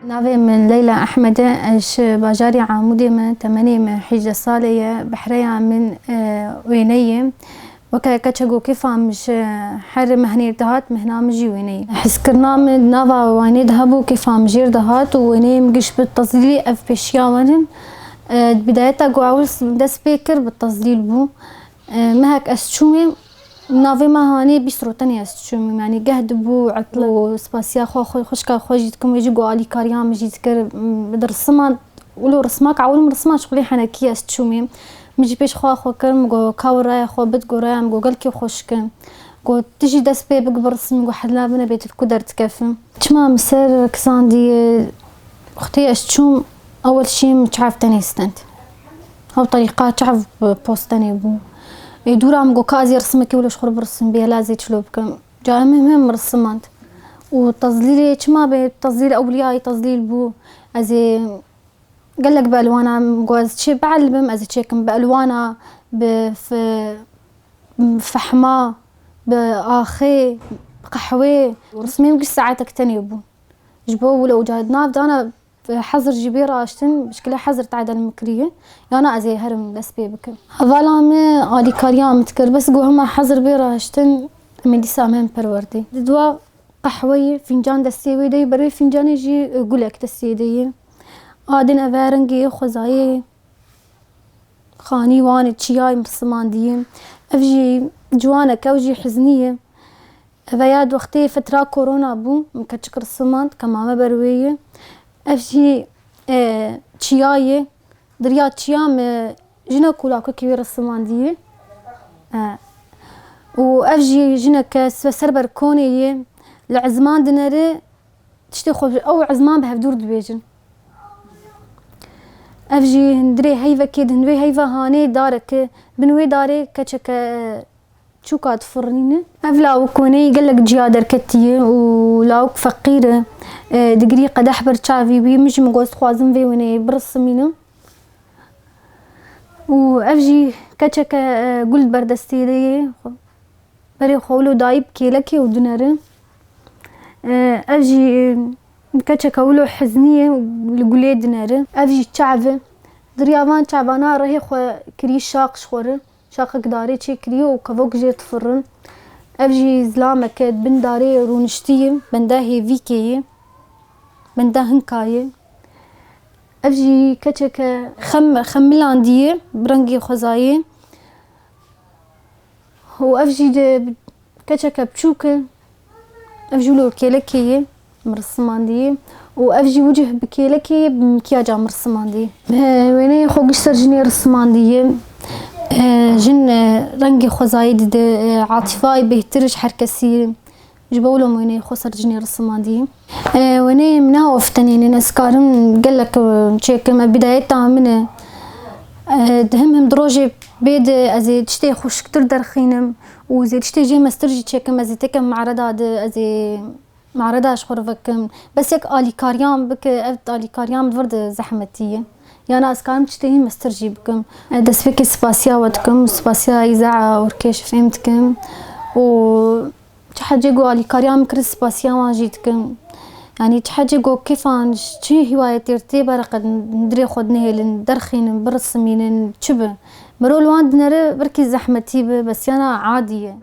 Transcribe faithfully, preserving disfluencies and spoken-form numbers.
Navê min Leyla Ehmed e, ez ji bajarê Amûdê me, temenê me hejde salê ye, behreya min, e, wêne ye. Weke keçek û kêfa min ji her mehnê dihat, mehna min jî wêne ye. Hizkirina min nava wênê de hebû, kêfa min jêr dihat û wêneyê min giş bi tezlîlê ev pêşiya wan in. E, di bidayeta ku ewil dest pê kir bi tezlîl bû. E, mehek ez çûmê, navê me hanê bîst ro tenê ez çûmê. Yanî geh dibû etla û spasiya xwe, xwe, xwişka xwe jî dikim, wê jî ku alîkariya min jî dikir, m, bi risiman, wilo risimak ewil min risiman şixulê henekî ez çûmê. Min jî pêş xwe xwe kir, min got, ka raya xwe bid, got, raya min, got, gelkî xweşik e. Got, tu jî dest pê bik bi risimî, got, hela bine bê tu ku derdikefin. Çima min ser kisandiye, wextê ez çûm, ewil şîm çav tenê stend. Ew terîqa çav postenê bû. Ê, dûra min got, ka ez ê risimekê wilo ji xwe re birisim, bê hela ez ê çilo bikim. Ca em him him risimand. Û tezlîlê çima bê, tezlîl ewliyayê tezlîl bû. Ez ê gelek bi elwana, min got, ez çê bielibim, ez ê çêkim bi elwana, bi f-, fehma, bi axê, bi qehwê. Risimê min giş saetek tenê bû. Ji bo wilo û ca nav dana hezir jî bê raştin, bi şikilê hezir tadel min kiriye. Yana ez ê herim dest pê bikim. Hevala min alîkariya min dikir, bes got hema hezir bê raştin, em ê dîsa em perwerdê. Di dua qehweyê, fîncan destê wê de yê, ber wê fîncanê jî, e, gulek destê de yê. A din eve rengê xwezayê, xanî wan ê, çiyayê min risimandiye. Ev jî ciwanek e, ew jî hiznî ye. Eve ya di wextê fetra korona bû, min keçik risimand, kemame ber wê ye. Ev jî, e, çiya ye. Diriya çiya min jinek û lawkekî wê risimandiye. E, û ev jî jineke s-, ser ber konê ye. Li ezman dinere, tiştê xwe, ew ezman bi hevdûr dibêjin. Ev jî hundirê heyvekê, di hundirê heyva hanê dareke, bin wê darê keçeke çûka difirinîne. Ev lawik wêneyê gelek ciya derketiye û lawik feqîr e. E, digirî qedeh ber çavî wî, min jî min got, dixwazim vê wêneyê birisimînim. Û ev jî keçeke, e, gul ber destê de ye. Berê xwe wilo dayî bi kêlekê û dinere. E, ev jî, e, keçeke wilo hiznî ye û li gulê dinere. Ev jî çav e. Diriya van çavana rehê xwe kirî şaq ji xwe re. Şaqek darê çêkiriye û kevok jê difirin. Ev jî zilameke di bin darê rûniştî ye, benda hêvîkê ye, benda hinka ye. Ev jî keçeke xem-, xemilandî ye, bi rengê xwezayê. Û ev jî de keçeke biçûk e. Ev jî wilo kêlekê ye, min risimandî ye. Û ev jî wicih bi kêlekê ye, bi mikiyaca min risimandî ye. E, wêneyê xwe giş ser jinê risimandî ye. E, jin, e, rengê xwezayê dide, e, atîfayê bêhtir ji her kesî ye. Ji bo wilo min wêneyê xwe ser jinê risimandî ye. E, wêneyê min ne oftenînin, ez karim gelek, e, çêkim, e, bidayeta min e. E, di him him di rojê bê de ez ê tiştê xweşiktir derxînim û zê tiştê jê mestir jî çêkim, ez ê têkim mereda de, ez ê mereda ji xwe re vekim. Bes yek alîkariyan bike, ev alîkariyan min vir de zehmetî ye. Yana ez karim tiştê hîn mestir jî bikim. E, destpêkê spasiya we dikim, spasiya Îzaa Urkêş fêm dikim û çi hecê ku alîkariya min kir, spasiya wan jî dikim. Yanî çi hecê ku kêfan ji çi hîwayetê tê bereqe, hundirê xwe dinihêlin, derxînin, birisimînin, çi bi. Miro li wan dinere, belkî zehmetî bi, bes yana adî ye.